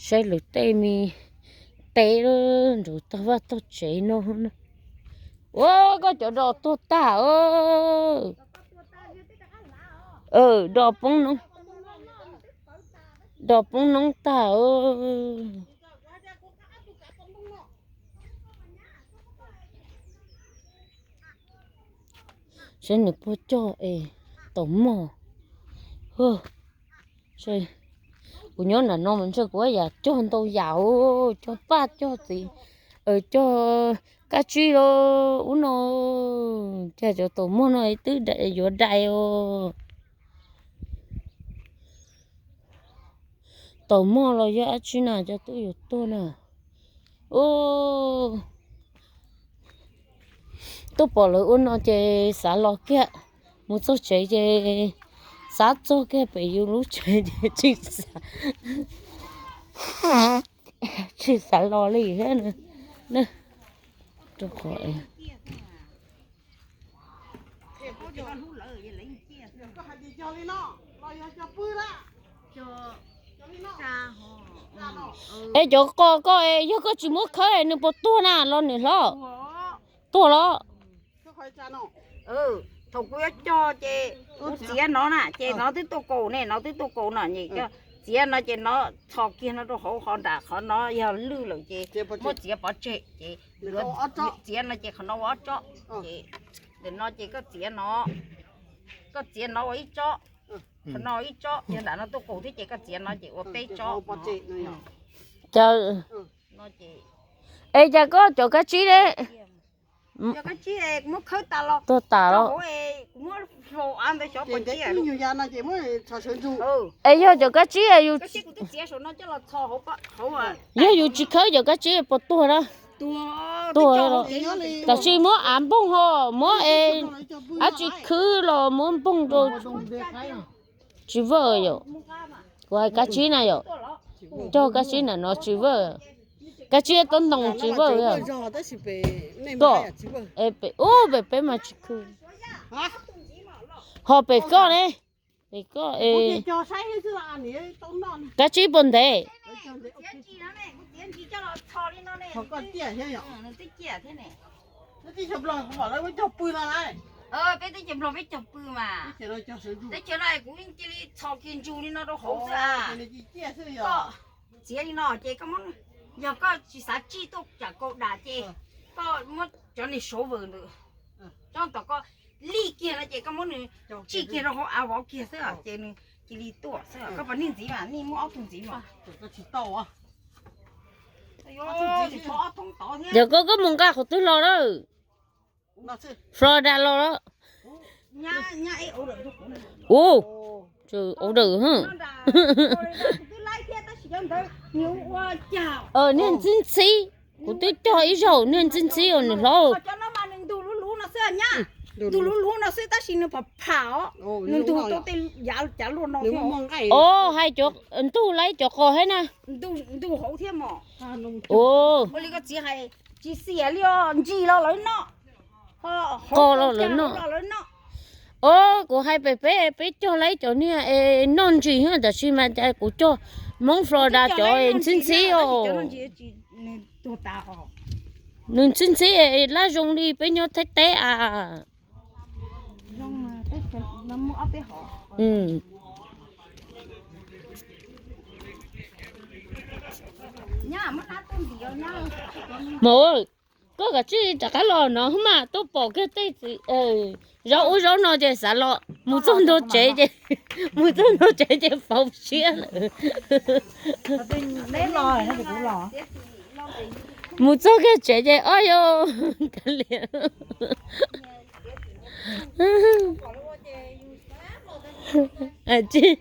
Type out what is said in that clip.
Saib lawv tej me teb nrov tog vaj tog tsev no na. Ua koj cov dos tuag tag. Dos poob noob, dos poob noob tag. Saib nws puag cog es taum mog. Kuv nyob nram no mas ntshe kuv ua yam cog ntau yam, cog paj cog txiv, cog kab tsib los ub no, cas cov taum mog no twb yuav dai os. Taum mog los yog dab tsi na cov twb yuav tuag na. Tuaj pom lawv ua no ces xav los kiag, mus txog tsev ces xav txog kiag pem yus lub tsev ces tsis xav, tsis xav los li thiab na. Rau qhov es cov qos koj es yog koj tsis muab khawb es nws puas tuag na los niam hlob? Tuag los? Thaum kuv yuav cog ces kuv txiav no na ces no twb tuaj kaus ne, no twb tuaj kaus no, txiav no ces no txhos kiag no rau hauv qhov nram qhov no yog lwj lawm ces muab txiav pov tseg ces txiav no ces qhov no ua ob tsob ces ntawm no ces koj txiav no, koj txiav no ua ib tsob, qhov no ib tsob, yog nram no tuaj kaus thiab ces koj txiav no ces ua peb tsob. Cas, es cas koj cov kab tsib ne? Tuag tas los? Es yog cov kab tsib yus, yog yus tsis khawb cov kab tsib puas tuag na? Tuag, tam sis muab av npoog ho muab es dab tsi khwb los muab npoog rau. Tsis vawj yom? Kuv hais kab tsib na yom, cog kab tsib na no tsis vawj. Kab tsib toob ntoo tsis vawj. Koj, pem ub pem peb mas tsis khwb. Ho pem koj ne, pem koj es kab tsib puas ntev? Peb teb chaws Nplog peb cog pw mas, teb chaws no kuv cia li txhos kiag ntsus li no rau hauv xwb. Koj txiav li no ces koj muab, yog koj tsis xav tsij tuaj cam kaus dam ces koj muab cov niag suav vawm ntawd, cov tom koj lij kiag no ces koj muab nws tsij kiag rau hauv av vov kiag xwb ces nws cia li tuaj xwb. Koj puas nij ntxiv mas, nij muab ob tug ntxiv mas. Yog koj, koj mus nqa qhov twg los lawm? Florida los lawm. Ub, ub dawm. Niag ntxhib ntxhib, kuv twb cog ib zaug niag ntxhib ntxhib os niam hlob. Ntug luv luv no xwb, tab sis nws pham pham os, nws ntug tau tej yav cav luaj no. Os, hais cov ntug laib cov qos thiab na. Ntug hauv thiab mos. Ua li koj txiv hais, tsis xiam li os, ntsis los lawv noj, qos los lawv noj. Os, kuv hais pem peb, peb cog laib cov niag es noj ntsis, tab sis mas cas kuv cog Hmoob Florida cov ntxhib ntxhib os. Nws ntxhib ntxhib lab zoo li peb nyob Thaib teb a. Mos, koj kav tsij rov qab los no mas tuaj pom kiag tej txiv zaub ub zaub no ces xav los, mus txog ntua tsev ces, mus txog ntua tsev ces faus siab lawm. Mus txog kiag tsev ces ob yog kav liam. Tsis,